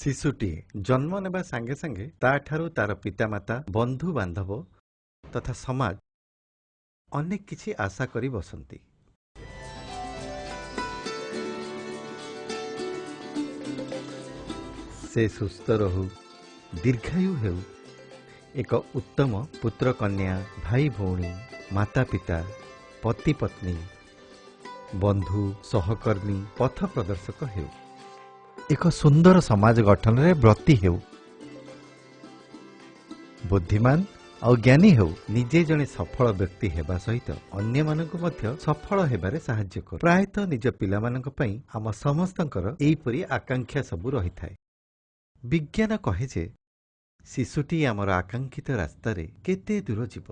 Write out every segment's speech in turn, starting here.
ଶିଶୁଟିଏ ଜନ୍ମ ନେବା ସାଙ୍ଗେ ସାଙ୍ଗେ ତା'ଠାରୁ ତା'ର ପିତାମାତା, ବନ୍ଧୁବାନ୍ଧବ ତଥା ସମାଜ ଅନେକ କିଛି ଆଶା କରି ବସନ୍ତି। ସେ ସୁସ୍ଥ ରହୁ, ଦୀର୍ଘାୟୁ ହେଉ, ଏକ ଉତ୍ତମ ପୁତ୍ରକନ୍ୟା, ଭାଇ ଭଉଣୀ, ମାତା ପିତା, ପତି ପତ୍ନୀ, ବନ୍ଧୁ, ସହକର୍ମୀ, ପଥ ପ୍ରଦର୍ଶକ ହେଉ, ଏକ ସୁନ୍ଦର ସମାଜ ଗଠନରେ ବ୍ରତୀ ହେଉ, ବୁଦ୍ଧିମାନ ଆଉ ଜ୍ଞାନୀ ହେଉ, ନିଜେ ଜଣେ ସଫଳ ବ୍ୟକ୍ତି ହେବା ସହିତ ଅନ୍ୟମାନଙ୍କୁ ମଧ୍ୟ ସଫଳ ହେବାରେ ସାହାଯ୍ୟ କରୁ। ପ୍ରାୟତଃ ନିଜ ପିଲାମାନଙ୍କ ପାଇଁ ଆମ ସମସ୍ତଙ୍କର ଏହିପରି ଆକାଂକ୍ଷା ସବୁ ରହିଥାଏ। ବିଜ୍ଞାନ କହେ ଯେ ଶିଶୁଟି ଆମର ଆକାଂକ୍ଷିତ ରାସ୍ତାରେ କେତେ ଦୂର ଯିବ,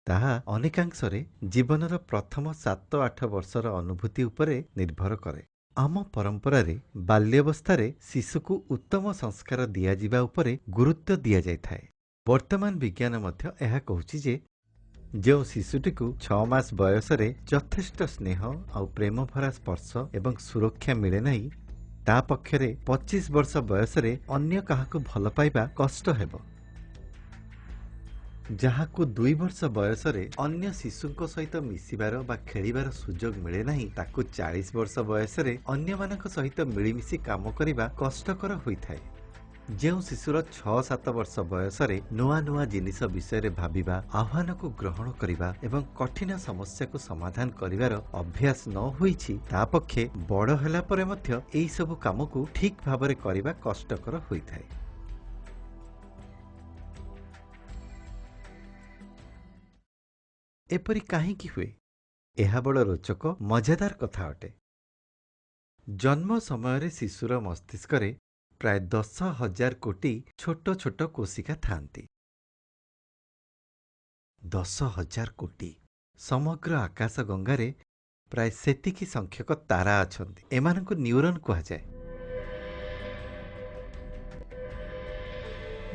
ତାହା ଅନେକାଂଶରେ ଜୀବନର ପ୍ରଥମ 7-8 ବର୍ଷର ଅନୁଭୂତି ଉପରେ ନିର୍ଭର କରେ। ଆମ ପରମ୍ପରାରେ ବାଲ୍ୟାବସ୍ଥାରେ ଶିଶୁକୁ ଉତ୍ତମ ସଂସ୍କାର ଦିଆଯିବା ଉପରେ ଗୁରୁତ୍ୱ ଦିଆଯାଇଥାଏ। ବର୍ତ୍ତମାନ ବିଜ୍ଞାନ ମଧ୍ୟ ଏହା କହୁଛି ଯେ ଯେଉଁ ଶିଶୁଟିକୁ 6 ମାସ ବୟସରେ ଯଥେଷ୍ଟ ସ୍ନେହ ଆଉ ପ୍ରେମଭରା ସ୍ପର୍ଶ ଏବଂ ସୁରକ୍ଷା ମିଳେ ନାହିଁ, ତା ପକ୍ଷରେ 25 ବର୍ଷ ବୟସରେ ଅନ୍ୟ କାହାକୁ ଭଲ ପାଇବା କଷ୍ଟ ହେବ। ଯାହାକୁ 2 ବର୍ଷ ବୟସରେ ଅନ୍ୟ ଶିଶୁଙ୍କ ସହିତ ମିଶିବାର ବା ଖେଳିବାର ସୁଯୋଗ ମିଳେ ନାହିଁ, ତାକୁ 40 ବର୍ଷ ବୟସରେ ଅନ୍ୟମାନଙ୍କ ସହିତ ମିଳିମିଶି କାମ କରିବା କଷ୍ଟକର ହୋଇଥାଏ। ଯେଉଁ ଶିଶୁର 6-7 ବର୍ଷ ବୟସରେ ନୂଆ ନୂଆ ଜିନିଷ ବିଷୟରେ ଭାବିବା, ଆହ୍ୱାନକୁ ଗ୍ରହଣ କରିବା ଏବଂ କଠିନ ସମସ୍ୟାକୁ ସମାଧାନ କରିବାର ଅଭ୍ୟାସ ନ ହୋଇଛି, ତା ପକ୍ଷେ ବଡ଼ ହେଲା ପରେ ମଧ୍ୟ ଏହିସବୁ କାମକୁ ଠିକ୍ ଭାବରେ କରିବା କଷ୍ଟକର ହୋଇଥାଏ। ଏପରି କାହିଁକି ହୁଏ? ଏହା ବଡ଼ ରୋଚକ, ମଜାଦାର କଥା ଅଟେ। ଜନ୍ମ ସମୟରେ ଶିଶୁର ମସ୍ତିଷ୍କରେ ପ୍ରାୟ 10,000 କୋଟି ଛୋଟ ଛୋଟ କୋଶିକା ଥାଆନ୍ତି। 10,000 କୋଟି। ସମଗ୍ର ଆକାଶ ଗଙ୍ଗାରେ ପ୍ରାୟ ସେତିକି ସଂଖ୍ୟକ ତାରା ଅଛନ୍ତି। ଏମାନଙ୍କୁ ନ୍ୟୁରନ୍ କୁହାଯାଏ।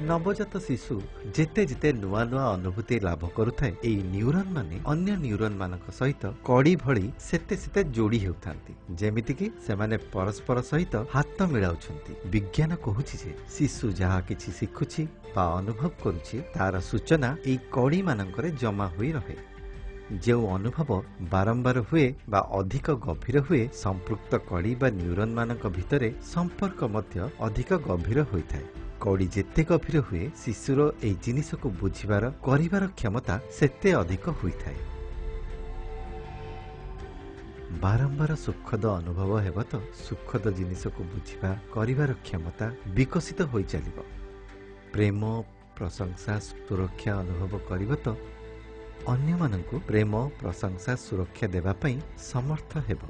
ନବଜାତ ଶିଶୁ ଯେତେ ଯେତେ ନୂଆ ନୂଆ ଅନୁଭୂତି ଲାଭ କରୁଥାଏ, ଏଇ ନ୍ୟୁରନ୍ ମାନେ ଅନ୍ୟ ନ୍ୟୁରନ୍ ମାନଙ୍କ ସହିତ କଡ଼ି ଭଳି ସେତେ ସେତେ ଯୋଡ଼ି ହେଉଥାନ୍ତି, ଯେମିତିକି ସେମାନେ ପରସ୍ପର ସହିତ ହାତ ମିଳାଉଛନ୍ତି। ବିଜ୍ଞାନ କହୁଛି ଯେ ଶିଶୁ ଯାହା କିଛି ଶିଖୁଛି ବା ଅନୁଭବ କରୁଛି, ତାର ସୂଚନା ଏଇ କଡ଼ିମାନଙ୍କରେ ଜମା ହୋଇ ରହେ। ଯେଉଁ ଅନୁଭବ ବାରମ୍ବାର ହୁଏ ବା ଅଧିକ ଗଭୀର ହୁଏ, ସମ୍ପୃକ୍ତ କଡ଼ି ବା ନ୍ୟୁରନ୍ ମାନଙ୍କ ଭିତରେ ସମ୍ପର୍କ ମଧ୍ୟ ଅଧିକ ଗଭୀର ହୋଇଥାଏ। କଡ଼ି ଯେତେ ଗଭୀର ହୁଏ, ଶିଶୁର ଏହି ଜିନିଷକୁ ବୁଝିବାର, କରିବାର କ୍ଷମତା ସେତେ ଅଧିକ ହୋଇଥାଏ। ବାରମ୍ବାର ସୁଖଦ ଅନୁଭବ ହେବ ତ ସୁଖଦ ଜିନିଷକୁ ବୁଝିବା, କରିବାର କ୍ଷମତା ବିକଶିତ ହୋଇ ଚାଲିବ। ପ୍ରେମ, ପ୍ରଶଂସା, ସୁରକ୍ଷା ଅନୁଭବ କରିବ ତ ଅନ୍ୟମାନଙ୍କୁ ପ୍ରେମ, ପ୍ରଶଂସା, ସୁରକ୍ଷା ଦେବା ପାଇଁ ସମର୍ଥ ହେବ।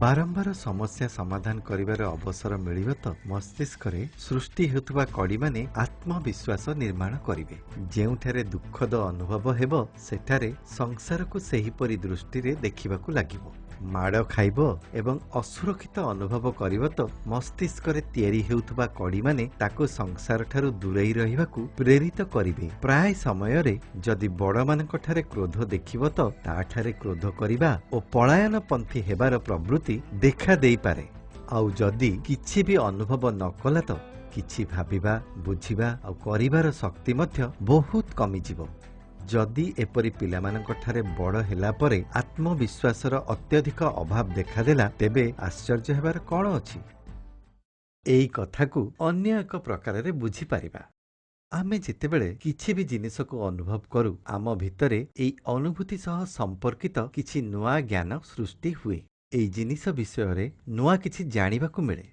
ବାରମ୍ବାର ସମସ୍ୟା ସମାଧାନ କରିବାର ଅବସର ମିଳିବ ତ ମସ୍ତିଷ୍କରେ ସୃଷ୍ଟି ହେଉଥିବା କଡ଼ିମାନେ ଆତ୍ମବିଶ୍ୱାସ ନିର୍ମାଣ କରିବେ। ଯେଉଁଠାରେ ଦୁଃଖଦ ଅନୁଭବ ହେବ, ସେଠାରେ ସଂସାରକୁ ସେହିପରି ଦୃଷ୍ଟିରେ ଦେଖିବାକୁ ଲାଗିବ। ମାଡ଼ ଖାଇବ ଏବଂ ଅସୁରକ୍ଷିତ ଅନୁଭବ କରିବ ତ ମସ୍ତିଷ୍କରେ ତିଆରି ହେଉଥିବା କଡ଼ିମାନେ ତାକୁ ସଂସାରଠାରୁ ଦୂରେଇ ରହିବାକୁ ପ୍ରେରିତ କରିବେ। ପ୍ରାୟ ସମୟରେ ଯଦି ବଡ଼ମାନଙ୍କଠାରେ କ୍ରୋଧ ଦେଖିବ ତ ତାଠାରେ କ୍ରୋଧ କରିବା ଓ ପଳାୟନପନ୍ଥୀ ହେବାର ପ୍ରବୃତ୍ତି ଦେଖା ଦେଇପାରେ। ଆଉ ଯଦି କିଛି ବି ଅନୁଭବ ନ କଲା ତ କିଛି ଭାବିବା, ବୁଝିବା ଆଉ କରିବାର ଶକ୍ତି ମଧ୍ୟ ବହୁତ କମିଯିବ। ଯଦି ଏପରି ପିଲାମାନଙ୍କଠାରେ ବଡ଼ ହେଲା ପରେ ଆତ୍ମବିଶ୍ୱାସର ଅତ୍ୟଧିକ ଅଭାବ ଦେଖାଦେଲା, ତେବେ ଆଶ୍ଚର୍ଯ୍ୟ ହେବାର କ'ଣ ଅଛି? ଏଇ କଥାକୁ ଅନ୍ୟ ଏକ ପ୍ରକାରରେ ବୁଝିପାରିବା। ଆମେ ଯେତେବେଳେ କିଛି ବି ଜିନିଷକୁ ଅନୁଭବ କରୁ, ଆମ ଭିତରେ ଏଇ ଅନୁଭୂତି ସହ ସମ୍ପର୍କିତ କିଛି ନୂଆ ଜ୍ଞାନ ସୃଷ୍ଟି ହୁଏ। ଏଇ ଜିନିଷ ବିଷୟରେ ନୂଆ କିଛି ଜାଣିବାକୁ ମିଳେ।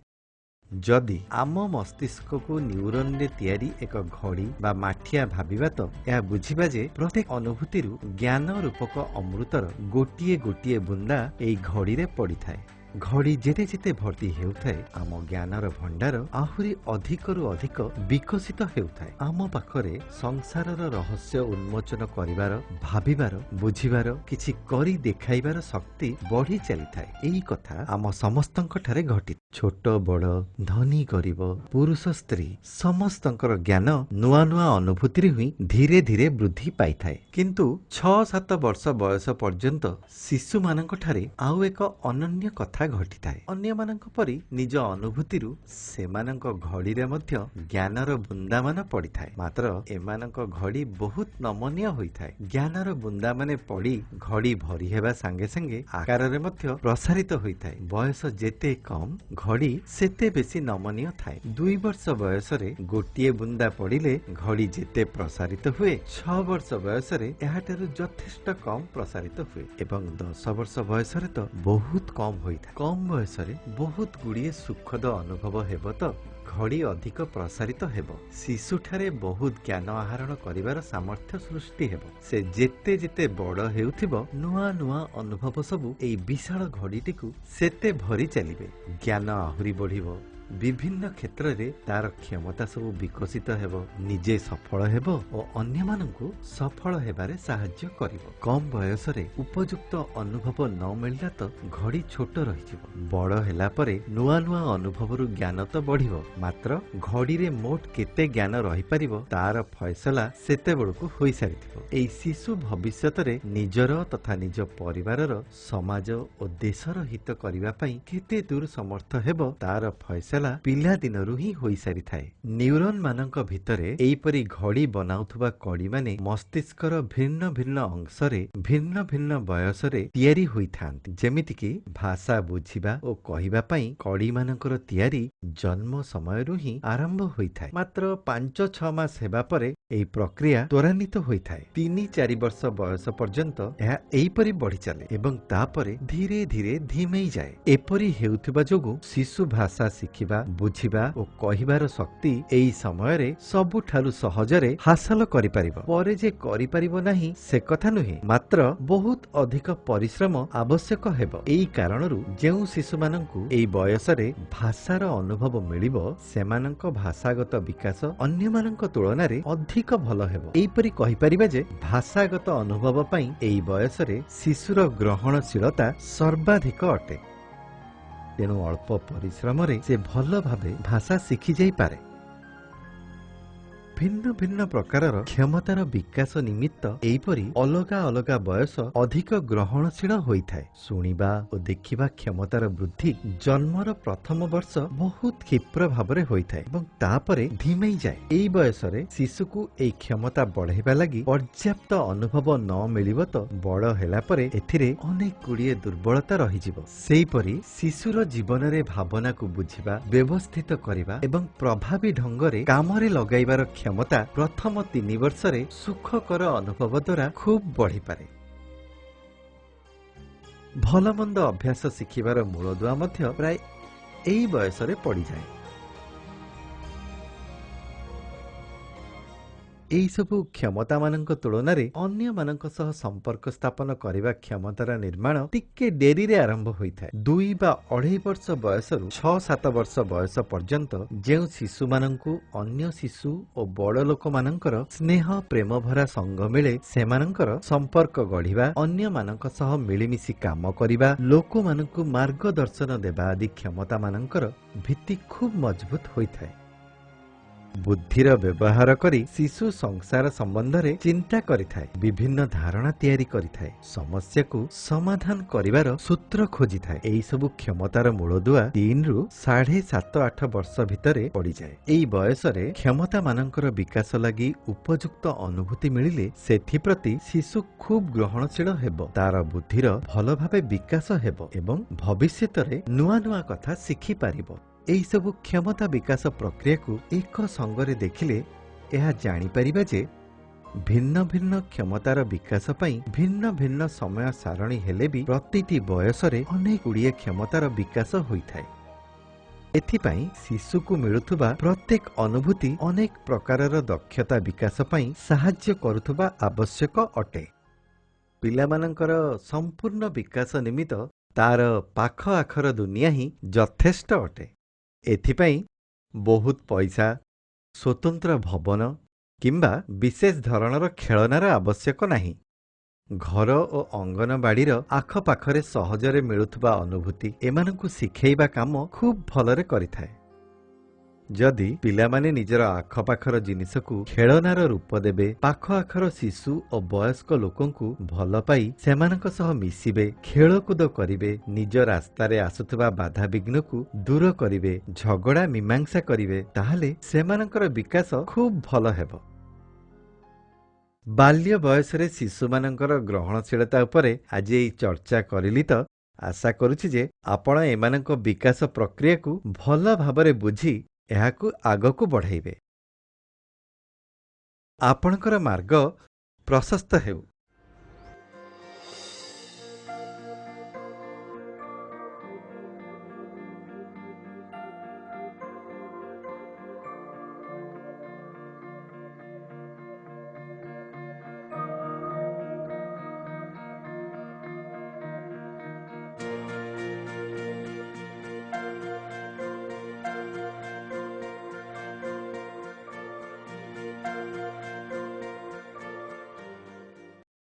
ଯଦି ଆମ ମସ୍ତିଷ୍କକୁ ନ୍ୟୁରନରେ ତିଆରି ଏକ ଘଡ଼ି ବା ମାଠିଆ ଭାବିବା ତ ଏହା ବୁଝିବା ଯେ ପ୍ରତ୍ୟେକ ଅନୁଭୂତିରୁ ଜ୍ଞାନ ରୂପକ ଅମୃତର ଗୋଟିଏ ଗୋଟିଏ ବୁନ୍ଦା ଏଇ ଘଡ଼ିରେ ପଡ଼ିଥାଏ। ଘଡ଼ି ଯେତେ ଯେତେ ଭର୍ତ୍ତି ହେଉଥାଏ, ଆମ ଜ୍ଞାନର ଭଣ୍ଡାର ଆହୁରି ଅଧିକରୁ ଅଧିକ ବିକଶିତ ହେଉଥାଏ। ଆମ ପାଖରେ ସଂସାରର ରହସ୍ୟ ଉନ୍ମୋଚନ କରିବାର, ଭାବିବାର, ବୁଝିବାର, କିଛି କରି ଦେଖାଇବାର ଶକ୍ତି ବଢ଼ି ଚାଲିଥାଏ। ଏଇ କଥା ଆମ ସମସ୍ତଙ୍କଠାରେ ଘଟି। ଛୋଟ ବଡ଼, ଧନୀ ଗରିବ, ପୁରୁଷ ସ୍ତ୍ରୀ ସମସ୍ତଙ୍କର ଜ୍ଞାନ ନୂଆ ନୂଆ ଅନୁଭୂତିରେ ହିଁ ଧୀରେ ଧୀରେ ବୃଦ୍ଧି ପାଇଥାଏ। କିନ୍ତୁ 6-7 ବର୍ଷ ବୟସ ପର୍ଯ୍ୟନ୍ତ ଶିଶୁମାନଙ୍କଠାରେ ଆଉ ଏକ ଅନନ୍ୟ କଥା ଘଟିଥାଏ। ଅନ୍ୟମାନଙ୍କ ପରି ନିଜ ଅନୁଭୂତିରୁ ସେମାନଙ୍କ ଘଡ଼ିରେ ମଧ୍ୟ ଜ୍ଞାନର ବୁନ୍ଦାମାନ ପଡ଼ିଥାଏ। ମାତ୍ର ଏମାନଙ୍କ ଘଡ଼ି ବହୁତ ନମନୀୟ ହୋଇଥାଏ। ଜ୍ଞାନର ବୁନ୍ଦାମାନେ ପଡ଼ି ଘଡ଼ି ଭରି ହେବା ସାଙ୍ଗେ ସାଙ୍ଗେ ଆକାରରେ ମଧ୍ୟ ପ୍ରସାରିତ ହୋଇଥାଏ। ବୟସ ଯେତେ କମ୍, ଘଡ଼ି ସେତେ ବେଶୀ ନମନୀୟ ଥାଏ। 2 ବର୍ଷ ବୟସରେ ଗୋଟିଏ ବୁନ୍ଦା ପଡ଼ିଲେ ଘଡ଼ି ଯେତେ ପ୍ରସାରିତ ହୁଏ, 6 ବର୍ଷ ବୟସରେ ଏହାଠାରୁ ଯଥେଷ୍ଟ କମ୍ ପ୍ରସାରିତ ହୁଏ ଏବଂ 10 ବର୍ଷ ବୟସରେ ତ ବହୁତ କମ୍ ହୋଇଥାଏ। କମ୍ ବୟସରେ ବହୁତ ଗୁଡ଼ିଏ ସୁଖଦ ଅନୁଭବ ହେବ ତ ଘଡ଼ି ଅଧିକ ପ୍ରସାରିତ ହେବ। ଶିଶୁଠାରେ ବହୁତ ଜ୍ଞାନ ଆହରଣ କରିବାର ସାମର୍ଥ୍ୟ ସୃଷ୍ଟି ହେବ। ସେ ଯେତେ ଯେତେ ବଡ଼ ହେଉଥିବ, ନୂଆ ନୂଆ ଅନୁଭବ ସବୁ ଏଇ ବିଶାଳ ଘଡ଼ିଟିକୁ ସେତେ ଭରି ଚାଲିବେ। ଜ୍ଞାନ ଆହୁରି ବଢ଼ିବ। ବିଭିନ୍ନ କ୍ଷେତ୍ରରେ ତାର କ୍ଷମତା ସବୁ ବିକଶିତ ହେବ। ନିଜେ ସଫଳ ହେବ ଓ ଅନ୍ୟମାନଙ୍କୁ ସଫଳ ହେବାରେ ସାହାଯ୍ୟ କରିବ। କମ୍ ବୟସରେ ଉପଯୁକ୍ତ ଅନୁଭବ ନ ମିଳିଲା ତ ଘଡ଼ି ଛୋଟ ରହିଯିବ। ବଡ଼ ହେଲା ପରେ ନୂଆ ନୂଆ ଅନୁଭବରୁ ଜ୍ଞାନ ତ ବଢ଼ିବ, ମାତ୍ର ଘଡ଼ିରେ ମୋଟ କେତେ ଜ୍ଞାନ ରହିପାରିବ ତାର ଫଇସଲା ସେତେବେଳକୁ ହୋଇସାରିଥିବ। ଏଇ ଶିଶୁ ଭବିଷ୍ୟତରେ ନିଜର ତଥା ନିଜ ପରିବାରର, ସମାଜ ଓ ଦେଶର ହିତ କରିବା ପାଇଁ କେତେ ଦୂର ସମର୍ଥ ହେବ ତାର ଫଇସଲା ପିଲାଦିନରୁ ହିଁ ହୋଇସାରିଥାଏ। ନ୍ୟୁରନ୍ ମାନଙ୍କ ଭିତରେ ଏହିପରି ଘଡ଼ି ବନାଉଥିବା କଡ଼ିମାନେ ମସ୍ତିଷ୍କର ଭିନ୍ନ ଭିନ୍ନ ଅଂଶରେ ଭିନ୍ନ ଭିନ୍ନ ବୟସରେ ତିଆରି ହୋଇଥାନ୍ତି। ଯେମିତିକି ଭାଷା ବୁଝିବା ଓ କହିବା ପାଇଁ କଡ଼ିମାନଙ୍କର ତିଆରି ଜନ୍ମ ସମୟରୁ ହିଁ ଆରମ୍ଭ ହୋଇଥାଏ। ମାତ୍ର 5-6 ମାସ ହେବା ପରେ ଏହି ପ୍ରକ୍ରିୟା ତ୍ୱରାନ୍ୱିତ ହୋଇଥାଏ। 3-4 ବର୍ଷ ବୟସ ପର୍ଯ୍ୟନ୍ତ ଏହା ଏହିପରି ବଢ଼ିଚାଲେ ଏବଂ ତାପରେ ଧୀରେ ଧୀରେ ଧିମେଇ ଯାଏ। ଏପରି ହେଉଥିବା ଯୋଗୁଁ ଶିଶୁ ଭାଷା ଶିଖିବା, ବୁଝିବା ଓ କହିବାର ଶକ୍ତି ଏହି ସମୟରେ ସବୁଠାରୁ ସହଜରେ ହାସଲ କରିପାରିବ। ପରେ ଯେ କରିପାରିବ ନାହିଁ ସେ କଥା ନୁହେଁ, ମାତ୍ର ବହୁତ ଅଧିକ ପରିଶ୍ରମ ଆବଶ୍ୟକ ହେବ। ଏହି କାରଣରୁ ଯେଉଁ ଶିଶୁମାନଙ୍କୁ ଏହି ବୟସରେ ଭାଷାର ଅନୁଭବ ମିଳିବ, ସେମାନଙ୍କ ଭାଷାଗତ ବିକାଶ ଅନ୍ୟମାନଙ୍କ ତୁଳନାରେ ଅଧିକ ଭଲ ହେବ। ଏହିପରି କହିପାରିବା ଯେ ଭାଷାଗତ ଅନୁଭବ ପାଇଁ ଏହି ବୟସରେ ଶିଶୁର ଗ୍ରହଣଶୀଳତା ସର୍ବାଧିକ ଅଟେ। ତେଣୁ ଅଳ୍ପ ପରିଶ୍ରମରେ ସେ ଭଲ ଭାବେ ଭାଷା ଶିଖିଯାଇପାରେ। ଭିନ୍ନ ଭିନ୍ନ ପ୍ରକାରର କ୍ଷମତାର ବିକାଶ ନିମିତ୍ତ ଏହିପରି ଅଲଗା ଅଲଗା ବୟସ ଅଧିକ ଗ୍ରହଣଶୀଳ ହୋଇଥାଏ। ଶୁଣିବା ଓ ଦେଖିବା କ୍ଷମତାର ବୃଦ୍ଧି ଜନ୍ମର ପ୍ରଥମ ବର୍ଷ ବହୁତ କ୍ଷିପ୍ର ଭାବରେ ହୋଇଥାଏ ଏବଂ ତାପରେ ଧିମେଇ ଯାଏ। ଏହି ବୟସରେ ଶିଶୁକୁ ଏହି କ୍ଷମତା ବଢ଼ାଇବା ଲାଗି ପର୍ଯ୍ୟାପ୍ତ ଅନୁଭବ ନ ମିଳିବ ତ ବଡ଼ ହେଲା ପରେ ଏଥିରେ ଅନେକ ଗୁଡ଼ିଏ ଦୁର୍ବଳତା ରହିଯିବ। ସେହିପରି ଶିଶୁର ଜୀବନରେ ଭାବନାକୁ ବୁଝିବା, ବ୍ୟବସ୍ଥିତ କରିବା ଏବଂ ପ୍ରଭାବୀ ଢଙ୍ଗରେ କାମରେ ଲଗାଇବାର କ୍ଷମତା ପ୍ରଥମ 3 ବର୍ଷରେ ସୁଖକର ଅନୁଭବ ଦ୍ୱାରା ଖୁବ୍ ବଢ଼ିପାରେ। ଭଲମନ୍ଦ ଅଭ୍ୟାସ ଶିଖିବାର ମୂଳଦୁଆ ମଧ୍ୟ ପ୍ରାୟ ଏହି ବୟସରେ ପଡ଼ିଯାଏ। ଏହିସବୁ କ୍ଷମତାମାନଙ୍କ ତୁଳନାରେ ଅନ୍ୟମାନଙ୍କ ସହ ସମ୍ପର୍କ ସ୍ଥାପନ କରିବା କ୍ଷମତାର ନିର୍ମାଣ ଟିକେ ଡେରିରେ ଆରମ୍ଭ ହୋଇଥାଏ। 2 ବା 2.5 ବର୍ଷ ବୟସରୁ 6-7 ବର୍ଷ ବୟସ ପର୍ଯ୍ୟନ୍ତ ଯେଉଁ ଶିଶୁମାନଙ୍କୁ ଅନ୍ୟ ଶିଶୁ ଓ ବଡ଼ ଲୋକମାନଙ୍କର ସ୍ନେହ ପ୍ରେମ ଭରା ସଙ୍ଗ ମିଳେ, ସେମାନଙ୍କର ସମ୍ପର୍କ ଗଢ଼ିବା, ଅନ୍ୟମାନଙ୍କ ସହ ମିଳିମିଶି କାମ କରିବା, ଲୋକମାନଙ୍କୁ ମାର୍ଗଦର୍ଶନ ଦେବା ଆଦି କ୍ଷମତାମାନଙ୍କର ଭିତ୍ତି ଖୁବ୍ ମଜବୁତ ହୋଇଥାଏ। ବୁଦ୍ଧିର ବ୍ୟବହାର କରି ଶିଶୁ ସଂସାର ସମ୍ବନ୍ଧରେ ଚିନ୍ତା କରିଥାଏ, ବିଭିନ୍ନ ଧାରଣା ତିଆରି କରିଥାଏ, ସମସ୍ୟାକୁ ସମାଧାନ କରିବାର ସୂତ୍ର ଖୋଜିଥାଏ। ଏହିସବୁ କ୍ଷମତାର ମୂଳଦୁଆ 3ରୁ 7.5-8 ବର୍ଷ ଭିତରେ ପଡ଼ିଯାଏ। ଏହି ବୟସରେ କ୍ଷମତାମାନଙ୍କର ବିକାଶ ଲାଗି ଉପଯୁକ୍ତ ଅନୁଭୂତି ମିଳିଲେ ସେଥିପ୍ରତି ଶିଶୁ ଖୁବ୍ ଗ୍ରହଣଶୀଳ ହେବ, ତାର ବୁଦ୍ଧିର ଭଲ ଭାବେ ବିକାଶ ହେବ ଏବଂ ଭବିଷ୍ୟତରେ ନୂଆ ନୂଆ କଥା ଶିଖିପାରିବ। ଏହିସବୁ କ୍ଷମତା ବିକାଶ ପ୍ରକ୍ରିୟାକୁ ଏକ ସଙ୍ଗରେ ଦେଖିଲେ ଏହା ଜାଣିପାରିବା ଯେ ଭିନ୍ନ ଭିନ୍ନ କ୍ଷମତାର ବିକାଶ ପାଇଁ ଭିନ୍ନ ଭିନ୍ନ ସମୟ ସାରଣୀ ହେଲେ ବି ପ୍ରତିଟି ବୟସରେ ଅନେକ ଗୁଡ଼ିଏ କ୍ଷମତାର ବିକାଶ ହୋଇଥାଏ। ଏଥିପାଇଁ ଶିଶୁକୁ ମିଳୁଥିବା ପ୍ରତ୍ୟେକ ଅନୁଭୂତି ଅନେକ ପ୍ରକାରର ଦକ୍ଷତା ବିକାଶ ପାଇଁ ସାହାଯ୍ୟ କରୁଥିବା ଆବଶ୍ୟକ ଅଟେ। ପିଲାମାନଙ୍କର ସମ୍ପୂର୍ଣ୍ଣ ବିକାଶ ନିମିତ୍ତ ତାର ପାଖ ଆଖର ଦୁନିଆ ହିଁ ଯଥେଷ୍ଟ ଅଟେ। ଏଥିପାଇଁ ବହୁତ ପଇସା, ସ୍ୱତନ୍ତ୍ର ଭବନ କିମ୍ବା ବିଶେଷ ଧରଣର ଖେଳନାର ଆବଶ୍ୟକ ନାହିଁ। ଘର ଓ ଅଙ୍ଗନବାଡ଼ିର ଆଖପାଖରେ ସହଜରେ ମିଳୁଥିବା ଅନୁଭୂତି ଏମାନଙ୍କୁ ଶିଖେଇବା କାମ ଖୁବ୍ ଭଲରେ କରିଥାଏ। ଯଦି ପିଲାମାନେ ନିଜର ଆଖପାଖର ଜିନିଷକୁ ଖେଳନାର ରୂପ ଦେବେ, ପାଖ ଆଖର ଶିଶୁ ଓ ବୟସ୍କ ଲୋକଙ୍କୁ ଭଲ ପାଇ ସେମାନଙ୍କ ସହ ମିଶିବେ, ଖେଳକୁଦ କରିବେ, ନିଜ ରାସ୍ତାରେ ଆସୁଥିବା ବାଧାବିଘ୍ନକୁ ଦୂର କରିବେ, ଝଗଡ଼ା ମୀମାଂସା କରିବେ, ତାହେଲେ ସେମାନଙ୍କର ବିକାଶ ଖୁବ୍ ଭଲ ହେବ। ବାଲ୍ୟ ବୟସରେ ଶିଶୁମାନଙ୍କର ଗ୍ରହଣଶୀଳତା ଉପରେ ଆଜି ଏଇ ଚର୍ଚ୍ଚା କରିଲି ତ ଆଶା କରୁଛି ଯେ ଆପଣ ଏମାନଙ୍କ ବିକାଶ ପ୍ରକ୍ରିୟାକୁ ଭଲ ଭାବରେ ବୁଝି ଏହାକୁ ଆଗକୁ ବଢ଼ାଇବେ। ଆପଣଙ୍କର ମାର୍ଗ ପ୍ରଶସ୍ତ ହେଉ।